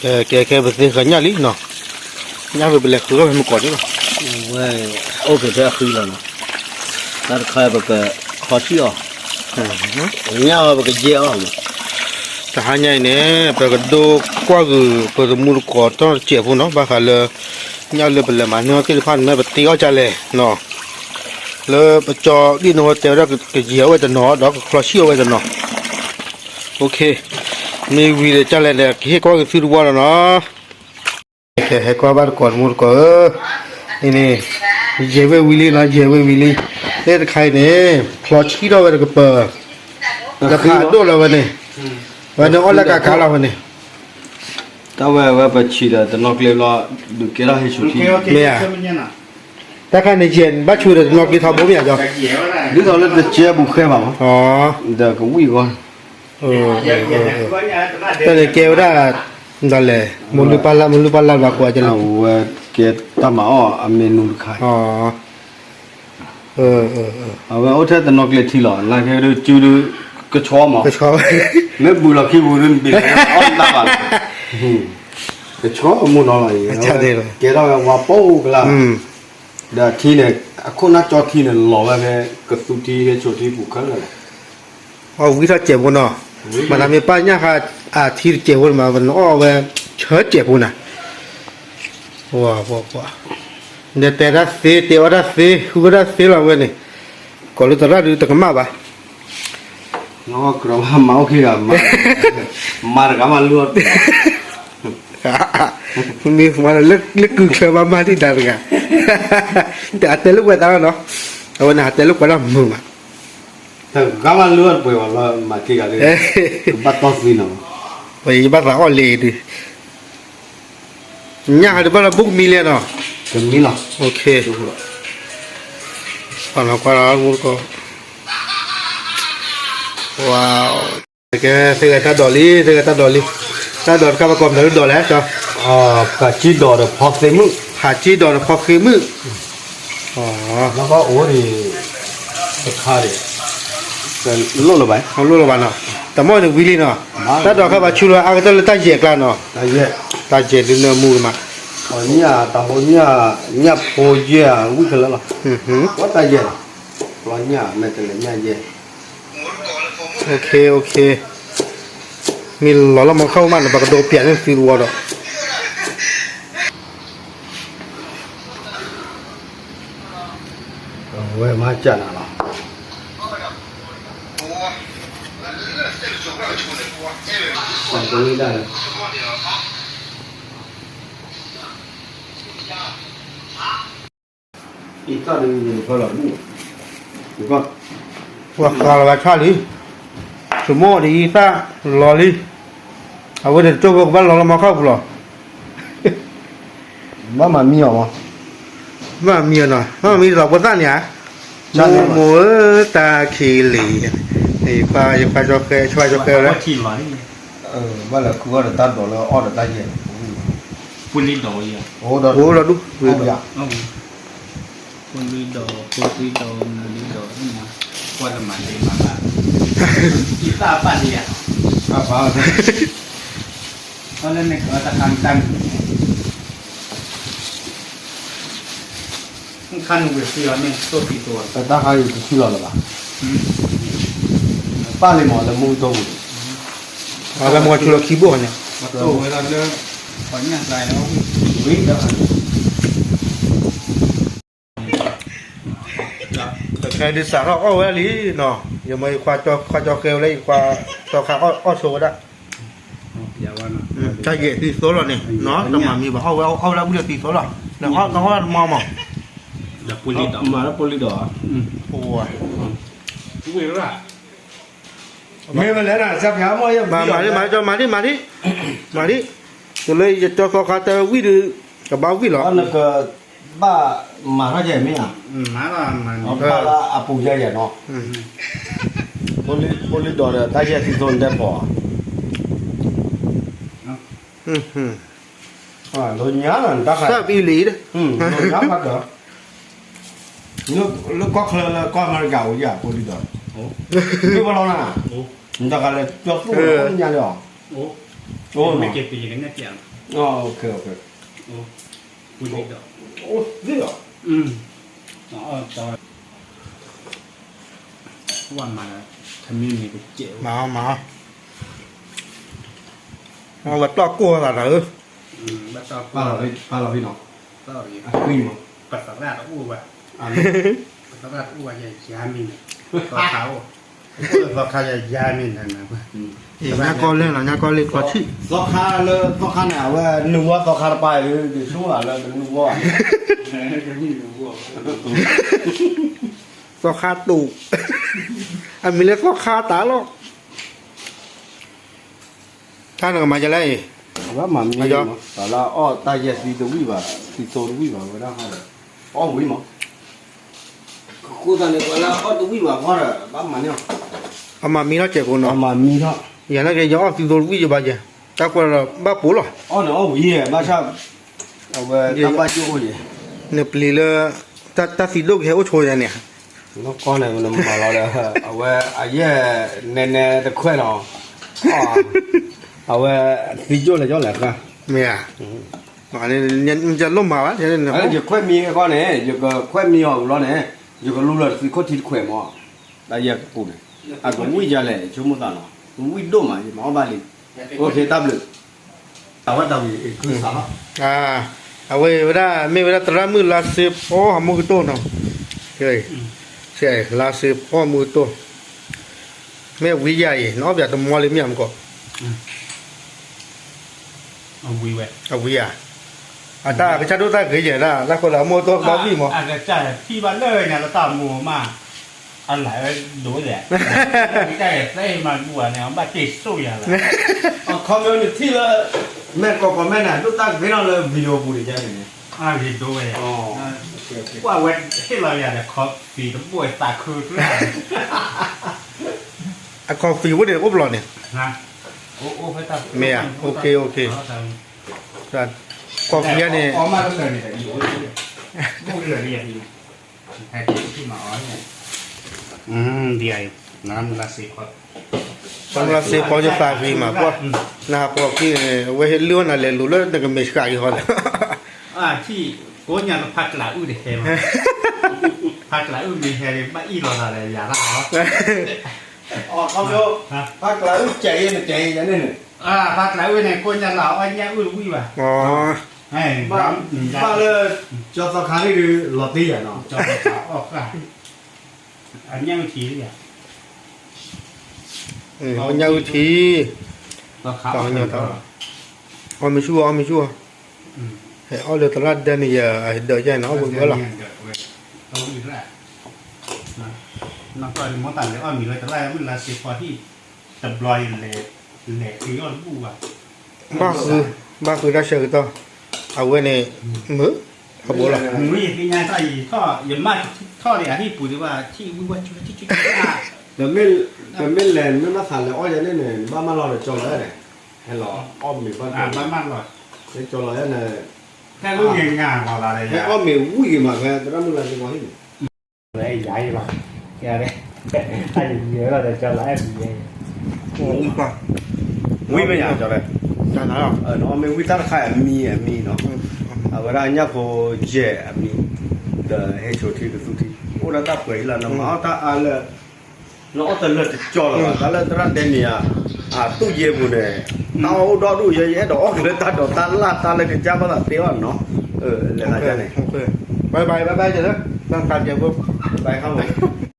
ကဲ ကဲ ကဲ ပသ့ဃာ်ညၣ်လံနီၤ, ညၣ်ဖဲပလဲၤဃုထီၣ်ဖဲမုၢ်ကီးန့ၣ်လီၤ, ဝဲအိၣ်ဖဲဖဲအဃံလီၤနီၤ, တၢ်တခါပကခီဆံၣ်အီၤ, ညၣ်ဝဲပကယဲၢ်အီၤမး, တဟါညါအံၤန့ၣ် ပကဒိကွၢ်ဂုာ် ပသမူသကိးထီၣ်တစဲးဖိနီၤ, ဘၣ်ဃးလၢ ညၣ်လၢပလဲၤမၤန့ၢ်အီၤသ့ၣ်တဖၣ်န့ၣ် မ့ၢ်ပတ့အီၣ်ကၢ်လဲၣ်နီၤ, လၢပကၠီဒ်န့ၣ်ဝဲတဲဝဲဒၣ် ကယဲၢ်အီၣ်ဝဲတနီၤ ဒီးကခီဆံၣ်အီၣ်ဝဲတနီၤ, မ့ၢ်ဝံၤဒီးကၢ်လဲၣ်န့ၣ် ကဟ့ၣ်ကွၢ်က့ၤသုတဝီဒီးနီၤ, ကဟဲကွၢ်ဘၣ်သကိးသမူသကိးဧၢ, အံၤန့ၣ် ယဲၢ်ဝဲဝံၤလံနီၤ, ယဲၢ်ဝဲဝံၤလံ, သ့ၣ်တခါအံၤန့ၣ် ချီဆံၣ်ထီၣ်ဝဲတကပၤ, တခါဒိၣ်လီၤဝဲန့ၣ်, ဝဲန့ၣ်အီၣ်လၢကခါလီၤဝဲန့ၣ် တၢ်ဝဲဝဲပဆံးဒီးတနီၤကျဲဘျီ ဒုးကဲထီၣ်ဟ့ၣ်ဆူၣ်ထံ, မ့ၢ်ဧါ, တၢ်ခါန့ၣ်ယဲၢ်ဘၣ်ဆူၣ်ဒီးတနီၤကျဲထီဘိမ့ၢ်ဧါ, ဒ်သိးလၢတကဲဘူးဃဲဘၣ်မး, ဒီးကဝံၣ်ဂီၢ်, တၢ်န့ၣ်ကဲဝဲဒၣ်, ဒီးလဲၣ်, မလူပၢ်လၢ် မလူပၢ်လၢ်ဘၣ်ကွၢ်ကလဲၣ်, အဝဲကဲတၢ်မၤအီၣ်အမ့ၢ်နူတခါ အဝဲအိၣ်ထဲတနီၤကျဲထံလီၤ, လၢခဲဒုးစုဒုး ကဆီမး, မ့ၢ်ဘူးလီၤခံပူၤဒုး နဘ့ၣ်လီၤအီၣ်တၢ်ဘၣ်လီၤ, ကဆီမူနီၤလီၤအံၤ, ကဲထီၣ်ဝဲဝါပိၢ်ကလါ, ဒီးထံန့ၣ် အခိၣ်နၢ်ကၠီထံန့ၣ် လီၤဝဲဖဲ ကသူထံဖဲဆိထံပူၤခဲလၢာ်လီၤ, အဝံထီၣ်စဲးဖိနီၤ, မနၤမ့ၢ်ပၢ်ညၣ်ဃါ အထံတစဲးဖိန့ၣ်မး ပနအီၣ်ဝဲ ဆၢစဲးဖိနၤ ပှၤ ပှၤ ပှၤ နတဲတၢ်သ့ တဲအီၣ်တၢ်သ့ ဃုအီၣ်တၢ်သ့လီၤဝဲန့ၣ်, ကိးလၢသရၣ်ဒုးတကမၣ်ဘၣ်, မၤအိၣ်ခံဂၤ, မၤတဂၤမၤလုၢ်အီၣ်တပှဲၤ, မ့ၢ်မၤလၢကုၢ်ချၢဘၣ်မၤဒံးတၢ်တဂၤ, အတဲလိာ်ကွဲသးလီၤနီၤ, အဝဲန့ၣ်ဟးတဲလိာ်ကွဲတၢ်မုာ်မး, တဂၤမၤလုၢ်အီၣ်တပှဲၤဘၣ်လီၤ မၤခံဂၤဒီး, ကဘၣ်တီၢ်သံနီၤ, ပယဘၣ်သးအီၣ်လံဒုး ညၣ်ဟးဒုးဘၣ်လီၤ ဘူးကမံလံနီၤ, ကမံလီၤ, ကွၢ်လီၤ ကွၢ်လီၤ မူတကိး, ကဲ သ့ဂၤတၢ်ဒိးလံ သ့ဂၤတၢ်ဒိးလံ, တၢ်ဒိးတခါပကိးမတၤလၢဒိးလဲၣ်, ဖးကံဒိးဒီးဖီဃ့မုၣ်, ဖးကံဒိးဒီးဖီဃ့မုၣ်, လၢကအိၣ်ဒံး, တခါဒံး, လိၣ်လၢၤဘၣ်, လိၣ်လၢၤဘၣ်နီၤ, တမ့ၢ်န့ၣ်ဝံၤလံနီၤ, တၢ်ဒိးခါပှၤဆူလၢအါကတၢၢ်လၢတၢ်ယဲၢ်ကျါနီၤ, တၢ်ယဲၢ်ဒုးနၢမူကမး, ညၣ်တၢ်ဖိညၣ်, ညၣ်ဖိယဲၢ်ဝံၣ်ကလၢလီၤ, တၢ်ယဲၢ်, လီၤညၣ်မဲာ်တလဲၤညၣ်ယဲၢ်, မ့ၢ်လီၤလၢမီခီၣ်မးန့ၣ် ပကဒိးပျးန့ၢ်သုတဝီဒီး ဝဲမၤစၢ်နၤလီၤ, အံသၣ်တမံၤန့ၣ်ဖၢလီၤဘူၣ်, ပှၤဃးလီၤဝဲဆၣ်လံ, ဆိမိၣ်ဒ်အံသၣ်လီၤလံ, အဝဲန့ၣ်တကၠိၢ်ဖိကဘၣ်လီၤလၢမီခီၣ်ပူၤလီၤ, ဘၣ်မၤမံအီၤမး, ဘၣ်မၤမံအီၤနီၤ, ဘၣ်မၤမံလီၤဖိသၣ်န့ၣ်ဧါ, မိၢ်မိၢ်ဧၢ တၢ်ခံလံၤ, ယခွါ ယခွါကၠီဃဲ ယခွါကၠီဃဲဝဲ ဘၣ်လဲၤဃုအီၣ်ဒီးတၢ်ဒိးလၢ အီၣ်ဒီးတၢ်ယဲၢ်, ပူလံဒိး, အိၣ်ဒီးဒူၣ်, ပူလံဒိး ပူလံဒိး မူလံဒိး ကွၢ်တမၤလ့မၤဘၣ်, အံသၣ်ပာ်လံဧါ, အီၣ်လၢန့ၣ်ကတၢၢ်တၢ်မုာ် ခါန့ၣ်ဝံၤသံလီၤန့ၣ် သိၣ်သံသိး, တၢ်ခါအံၤတထံၣ်လီၤလၢၤဘၣ်, ပၢ်လံမးလၢမူကတိၢ်ပူၤ, အဝဲမၤဆူလီၤခံဘိၣ်န့ၣ်, ပှၤညၣ်သးလီၤ, ဝံၤတၢ်ခါန့ၣ်, တၢ်ခါဒုးစးထီၣ်အီၣ်ဝဲဒၣ်လံနီၤ, ယမ့ၢ်ယခွါကၠီဃဲဝဲလၢယခွါကၠီဃဲအီၣ်ဆိဝဲဒၣ် တၢ်ယဲၢ်သံသိးလီၤန့ၣ်, တမၤမံဘၣ် အီၣ်ဝဲ အီၣ်ဝဲဒၣ်ဝံၣ်ဒီးသံသိးလီၤ, နအီၣ်တမီမး, မၤလၢပူလံဒီး, မ့ၢ်ဝဲလဲၣ်, မၤဒံး မၤဒံး မၤဒံး မၤဒံး, တုၤလၢယကၠီဃီခါတဝံၣ်ဒီး ကဘၣ်ဝံၣ်လီၤ ဘၣ်မၤထီၣ်ယဲၢ်မ့ၢ်ဧါ, ဘၣ်လၢအပူၤယဲၢ်ယဲၢ်နီၤ, ဖိလံၤဒီးတၢ်ယဲၢ်သံသိးနတဲဖီဧါ, လိညါလီၤနတၢ်ခါ, လိညါဖးကၢ, လၢကီၢ်ချၢလၢကီၢ်အမဲရကၤအိၣ်ယဲၢ်ဖိလံၤဒီး, မ့ၢ်ပလီၤနၤ, နတၢ်ခါလၢကၠီသူၣ်ညါလၢအီၤ, မ့ၢ်ကဲပယကနဲၣ်ပျး အိၣ်သ့ၣ်လီၤ, မၤအီၤမၤအီၤ, ဝဲတီၢ်ကိၢ်သးဒီးဧၢ, ပာ်လီၤဖံနီၤ, ပသရၣ်တအိၣ်ဘၣ်, ပသရၣ်တအိၣ်ဘၣ်, ယၤမ့ၢ်န့ၣ်, သီခါအိၣ်, သီခါယၤမ့ၢ်န့ၣ်, ညါကီၢ်လဲၣ်လီၤ ညါကီၢ်လၢကီၢ်ဆံၣ်, သီခါလၢသီခါန့ၣ် အဝဲနုာ်ဝီသီခါတပၤအံၤ ယဆိကမိၣ်လၢကနုာ်ဝီ, သီခါတူာ်, အမံၤလၢသီခါတၢ်လီၤ, တၢ်နကမၤယလဲၣ်အံၤ, အဝဲမၤမ့ၢ်, ပှၤလၢအီၣ်တၢ်ယဲၢ်သံတဝံၣ်ဘၣ်, သံသိတဝံၣ်ဘၣ်ဝဲဒၣ်, အီၣ်ဝံၤမး ဃိသးန့ၣ် ပှၤလၢအီၣ်တဝံၣ်ဘၣ်ဃီဒီး ဘၣ်မၤန့ၢ်အီၤ, အမၤမံထီၣ်စဲးဖိနီၤ, မၤမံထီၣ်, ယၤနာ်က့ ယအီၣ်သံသိတဝံၣ်ယဘၣ်ယဲ, တၢ်ကွၢ်ဒီးဘၣ်ပိာ်လီၤ, အီၣ်န့ၣ်အီၣ်ဝံၤယဲ ဘၣ်ဆၣ်, အဝဲတၢ်ဘၣ်ယိၣ်အိၣ်ယဲ, နပျံၤလၢ, တၢ်သံဒိၣ်ကဟဲအိၣ်ဆိယဲန့ၣ်, နီၢ်ကီၢ်န့ၣ် နမၤလီၤဒီး, အဝဲအယဲၢ်, နဲနဲတခွဲးနီၤ, အဝဲ, သံကၠိၣ်လဲၤကၠိၣ်လဲၤဃါ, မ့ၢ်ဧါ, လိၣ်မၤဘၣ်, ယခွဲးမံအဂီၢ်န့ၣ် ယကခွဲးမံအဂီၢ်န့ၣ် ယကလူလီၤတသံခိၣ်ထံတခွဲးမး, တၢ်ယဲၢ်ကပူၤန့ၣ်, အကဝံၣ်ယၤလဲၣ် ယဆိကမိၣ်သးနီၤ, ကဝံၣ်ဒိၣ်မး ယမၤအီၣ်ဘၣ်လံ, အိၣ်ခ့တၢ်ဘျုး, အဝဲတၢ်ဝံၤ, အဝဲဝဲဒၣ် မ့ၢ်ဝဲဒၣ်သရၣ်မုၣ်လါစ့ဖီအမူကတိၢ်နီၤ, လါစ့ဖီအမူကတိၢ်, မ့ၢ်ဝံၤယၤအံၤ နအီၣ်ပၠးတမီလံမ့ၢ်မကီး အဝံၤဧါ, အတၢ်ကစၢ်ဒိၣ်တၢ်ဂ့ၤယဲဒၣ် တၢ်ဃိလၢအမိၢ်အတီၢ်ကဘၣ်ဝံၣ်မး, အကစၢ်ထံၣ်ဘၣ်လၢညါလၢတၢ်မိၢ်မး, အလၢဒိၣ်လဲၣ်, ကစၢ်ယသဲမၤဘူၣ်န့ၣ် အဘၣ်တ့ၢ်စိၣ်ယၤလီၤ, အခီပညီနထံၣ်လၢ, မဲာ်ကီၢ်ကီၢ်မဲာ်န့ၣ် ဒိၣ်တၢ်ဂ့ၤလီၤလၢ video ပူၤန့ၣ်ယါန့ၣ်, အဂ့ၤဒိၣ်ဝဲ, ကွၢ်ဝဲဟ့ၣ်လီၤယၤဒီး coffee တဘိသးခု, အ coffee ဝဲန့ၣ်အိၣ်ဘျီန့ၣ်, မ့ၢ်ဧါ, ok ok, coffee န့ၣ်, လၢစ့ဖီယသးဂ့ၤမးကွၢ်, နဟးပှၤခံန့ၣ် အဝဲဟ့ၣ်လုၢ်အီၣ်နၤလဲၤလူၤလၢနကမဲာ်ဆှးက့ၤဃီလၢ, ထံၣ်ကိးညါလၢဖးကျးအုၣ်တဟဲမး, ဖးကျးအုၣ်မ့ၢ်ဟဲဘၣ်အံၣ်လိာ်သးဒီးယၤတၢ်လီၤ, ဖးကျးအုၣ်ကဲးအံၤနကဲးအံၤန့ၣ်, ဖးကျးအုၣ်န့ၣ် ကိးညါလၢအီၣ်ညၣ်အုၣ်တဝံၣ်ဘၣ်, ဘၣ်လၢ, ကၠီသီခါလံဒီးလီၤတ့ၢ်ယၤနီၤ, ကၠီသီခါအီၣ်ဃာ်, အညၣ်အုၣ်ထံ, အညၣ်အုၣ်ထံ, အီၣ်မ့ၢ်ဆူၣ်အီၣ်မ့ၢ်ဆူၣ်, ဟဲအီၣ်လၢသရၣ်ဒဲန့ၣ်ယၤ, ဒၢးယဲန့ၣ် အီၣ်ဝဲဝဲလီၤ, မ့ၢ်လၢစ့ဖီဟံၣ်, တဘျီအံၤ, လဲၤဃုအီၣ်တဘူၣ်ဘၣ်, ဘၣ်ဃု, ဘၣ်ဃုတၢ်ဆၢကတီၢ်, အဝဲန့ၣ်, မုာ်, အဘိလီၤ, ယမ့ၢ်ထီၣ်ဒီးအဟံၣ်ပူၤဒံးဘၣ်, ထံၣ်ဝံၣ်ဝဲဆူၣ်ဆူၣ်ဆူၣ်, ပမ့ၢ်လဲၤ နမ့ၢ်ဘၣ်သးလဲၤအီၣ်ယဲန့ၣ်န့ၣ် နဘၣ်မၢလီၤဒီးကၠီလီၤအဲၣ်န့ၣ်, ဟဲလီၤအီၣ်မ့ၤဘၣ်, ကၠီလီၤအဲၣ်န့ၣ်, ဟဲအီၣ်မ့ၤဝံၣ်က့ၤမး ဖဲသရၣ်မုၣ်လါစ့ဖီဟံၣ်န့ၣ်, ယၤအံၤလီၤ, ဝံၣ်မ့ၢ်ယၤကၠီလီၤ, မ့ၢ်ဝံၣ်တၢ်တခါအံၤအမံၤအမံၤနီၤ, အဝဲဒၣ်ညၣ်ဖိယဲၢ်အမံၤ, ဒီးဟဲဆိးထံကသူထံ, အိၣ်ဒီးတၢ်ပှဲၤဟံၣ်လီၤ နမၤအီၣ်တၢ်အါလၢ နအီၣ်တလၢာ်တကၠီလၢၤဘၣ်, တၢ်လၢသရၣ်ဒဲမ့ၢ်ဧါ, အသူၣ်ယဲၢ်ပူၤန့ၣ်, တၢ်အီၣ်အိၣ်ဒီဒူၣ်ယဲ ယအဲၣ်ဒိးအီၣ်က့ၤလၢတၢ်ဒိးတၢ်လၢ်တၢ်လၢကစၢ်ဘၣ်သးသ့အီၣ်နီၤ, လဲၤသးန့ၣ်, bye bye bye bye လၢ, တၢ်သးကဲးဖိ, bye ခါမး